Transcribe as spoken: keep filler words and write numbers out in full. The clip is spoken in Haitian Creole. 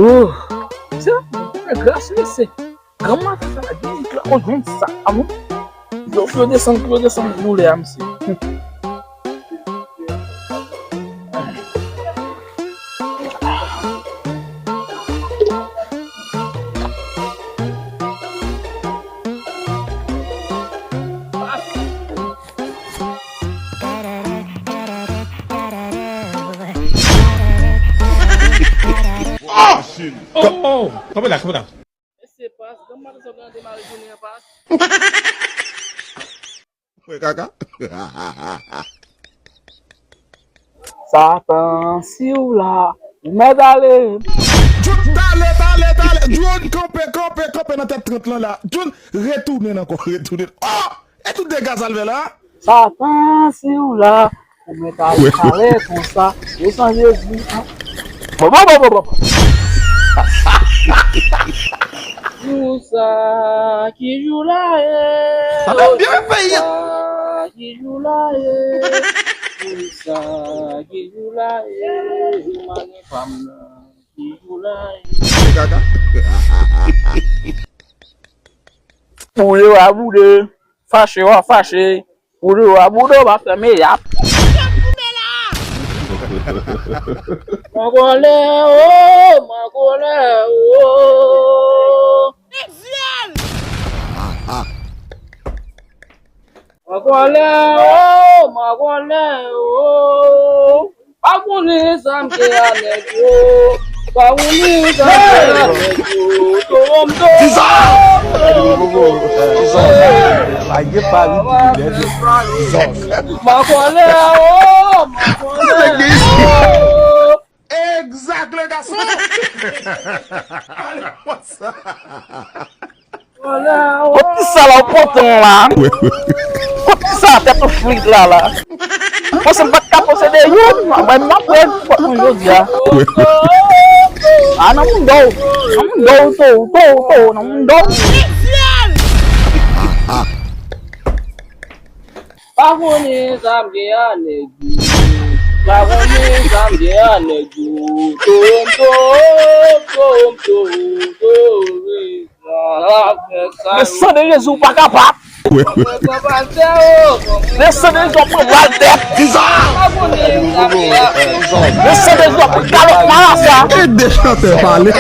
Oh, se la, mwen gras mesye. Granm maten sa la, gen nèg la, o jwenn sa, a mwen. Yo, yo desann, yo desann doulè a, mesye. Oh! Oh! Kanpe la, kanpe la. Mesye, Pas, granm maten sa w gentan demare jounen an, Pas. Wè kaka. Satan, si w la, ou mèt ale. Jun, tale, tale, tale. Jun, kanpe, kanpe, kanpe nan tèt trant lan la. Jun, retounen ankò, retounen. Oh! E tout dega sa l fè la? Satan, si w la, ou mèt ale talè konsa. Ou san Jezi. Bon, bon, bon, bon, bon. Jou sa, ki jou la ye? Sa fè byen peyi a. Jou sa, ki jou la ye? Jou sa, ki jou la ye? Jou mari pa m nan, ki jou la ye? Se kaka. Ou yo a boude, fache w a fache. Ou yo a boude, w a fèmen yap. Mwen kole o, mwen kole o. Mwen kole o, mwen kole o. Pa konnen sa m te a nèg yo. Pa konnen sa m te a nèg yo. Toronto. Lage pa ri pou li lè. Pa konnen o, pa konnen o. Exact, le garçon. Allez, what's up? Kot ki sa la w pote la? Kot ki sa tèt ou frit la la? Mwen se m pa t ka posede youn, mwen m ap pran pot mwen jodi a. A nan moun do w, nan moun do w tou, tou, tou, nan moun do w. Pa konnen sa m gen a nèg yo. Pa konnen sa m gen a nèg yo. Toronto, Toronto, Toronto. Men san de Jezi ou pa kapab. Men san de Jezi w ap pran bal tèt. Men san de Jezi w ap pran kalòt marasa. E de chantè pale.